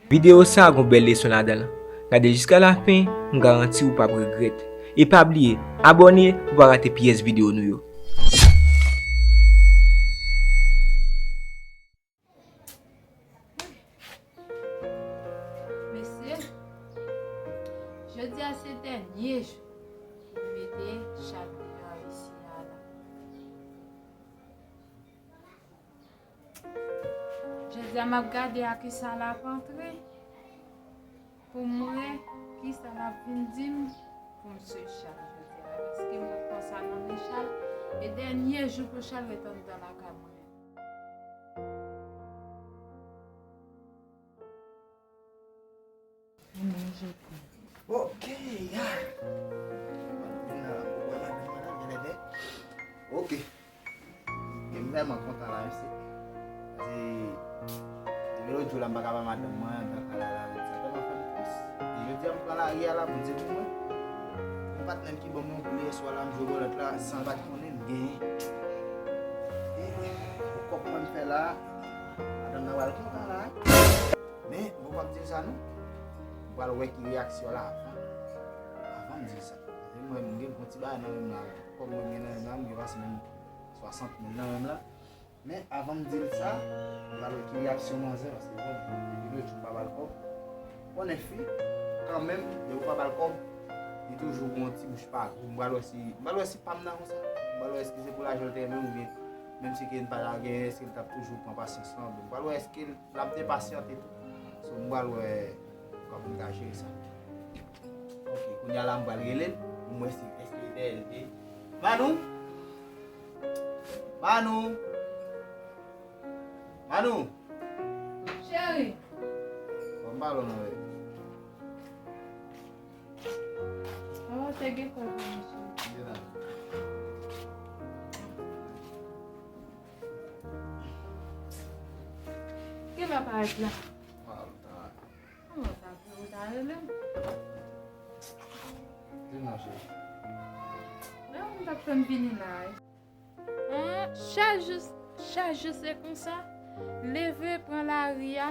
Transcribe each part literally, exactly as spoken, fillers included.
Videyo sa a gon bèl leson ladan l. Gade l jiska lafen, m garanti w p ap regrèt. E pa bliye, abòne pou w pa rate pyès videyo nou yo. Mesye, jodi a se dènye jou pou m mete chat deyò isi a la. Jodi a m ap gade a kisa l ap antre pou m wè kisa l ap vin di m pou m swiv chat jodi a. Paske m wè konsa nan men chat, e dènye jou pou chat ret anndan lakay mwen. Manje tou. Ok, ah. Ok. Gen m vrèman kontan la, mesye. Paske depi lòt jou la, m pa ka ba madanm mwen, m pa ka la la, sa tèlman fè m tris. E jodi a, m pran lari a la, Bondye pou mwen. Yon patnè m ki ban m yon kou yè swa la, m jwe bòlèt la, san l pa t konnen, m genyen. E pou kòb mwen m fè la, madanm nan pral kontan la. Men, bon, m ap di l sa non. M pral wè ki reyaksyon l avan. Avan m di l sa. Paske mwen, m gen bon ti bagay nan men m la. Kòb mwen gen nan men m la, m gen pase menm swasant mil nan men m la. Men, avan m di l sa, m pral wè ki reyaksyon manzè, paske bon, depi lòt jou m pa ba l kòb. Konnen fi, kanmenm, lè ou pa ba l kòb, li toujou gon ti bouch pa gou. M pral wè si, m pral wè si pa m nan konsa. M pral wè èske se pou lajan l te renmen oubyen, menm si ke n pa ta genyen, èske l t ap toujou pran pasyans lan. Bon, m pral wè èske l l ap te pasyante tou. So, m pral wè kòman m ka jere sa. Ok, kounye a la, m pral rele l pou m wè si èske l dèyè l te. Manou? Manou? Manou? Cheri! Bon, m pale w non, baby. Oh, te gen kòb, mesye. Gen la. Ki lè w parèt la? Waw, ta. Kòman w ta fè, ou ta rele m? Di non, cheri. Men ou t ap tann vini la. An, chak jou, chak jou se konsa. Leve, pran lari a,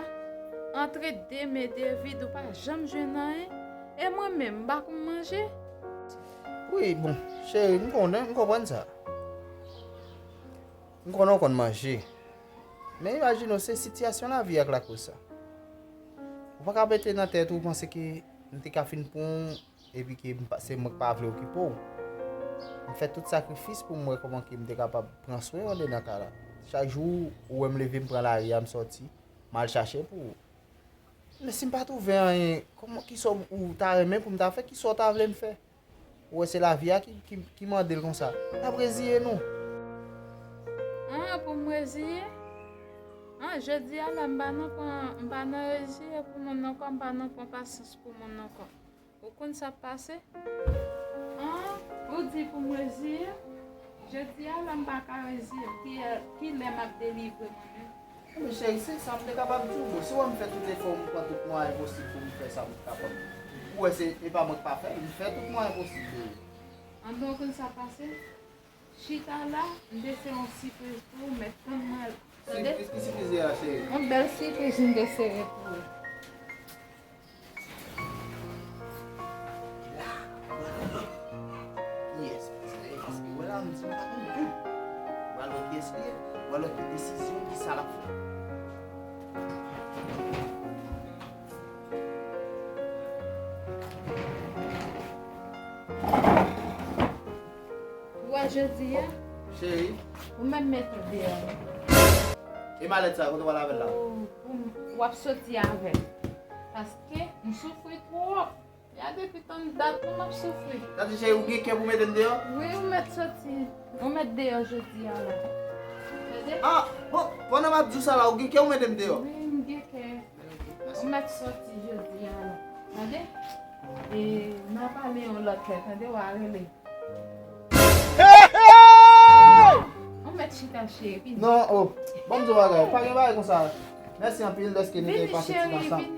antre de men de vid, ou pa janm jwenn anyen. E mwen menm, m pa konn manje. Wi, bon, cheri, m konnen, m konprann sa. M konnen w konn manje. Men imajine w, se sitiyasyon lavi a k lakoz sa. Ou pa ka mete nan tèt ou, panse ke m te ka fin pran w epi ke m pa, se mwen k pa vle okipe w. M fè tout sakrifis pou m wè kòman ke m te kapab pran swen w andedan kay la. Chak jou ou wè m leve, m pran lari a, m sòti, m al chache pou ou. Men si m pa twouve anyen, kòman, kisa w ta renmen pou m ta fè? Kisa w ta vle m fè? Ou wè se lavi a ki, ki, ki mande l konsa. N ap reziye nou. An, pou m reziye? An, jodi a la, m pa nan pran, m pa nan reziye pou moun ankò, m pa nan pran pasyans pou moun ankò. Ou konn sa k pase? An, ou di pou m reziye? Jodi a la, m pa ka reziye. Ki, ki lè m ap delivre mwen menm? Men cheri, se sa m te kapab di w. Bon, si w wè m fè tout efò, m pran tout mwayen posib pou m fè sa m kapab. Ou wè se, e pa mwen k pa fè l, m fè tout mwayen posib, bebe. Anben, ou konn sa k pase? Chita la, m te se yon sipriz pou ou, mèt tann mwen. Tande? Sipriz, ki sipriz li a, cheri? Yon bèl sipriz m te sere pou ou. La, kiyès, paske, paske, wè la, m di m pa konn tout. W al wè kiyès li ye, w al wè ki desizyon, ki sa l ap fè. Ou wè jodi a? Cheri. Ou menm mete deyò. E malèt sa, kote w al avè l la? Ou, ou, w ap soti avè l. Paske m soufri twòp. Ya depi tann dat pou m ap soufri. Sa di cheri, ou gen kè pou mete m deyò? Wi, ou mèt soti. Ou mèt deyò jodi a la. Tande? Ah, bon, pandan m ap di w sa la, ou gen kè ou mete m deyò? Wi, m gen kè. Ou mèt soti jodi a la. Tande? E n a pale yon lòt lè, tande, w a rele. Ou mèt chita, cheri, vini. Non, oh. Ban m di w bagay. Pa gen bagay konsa. Mèsi anpil dèske nou te pase ti tan ansanm.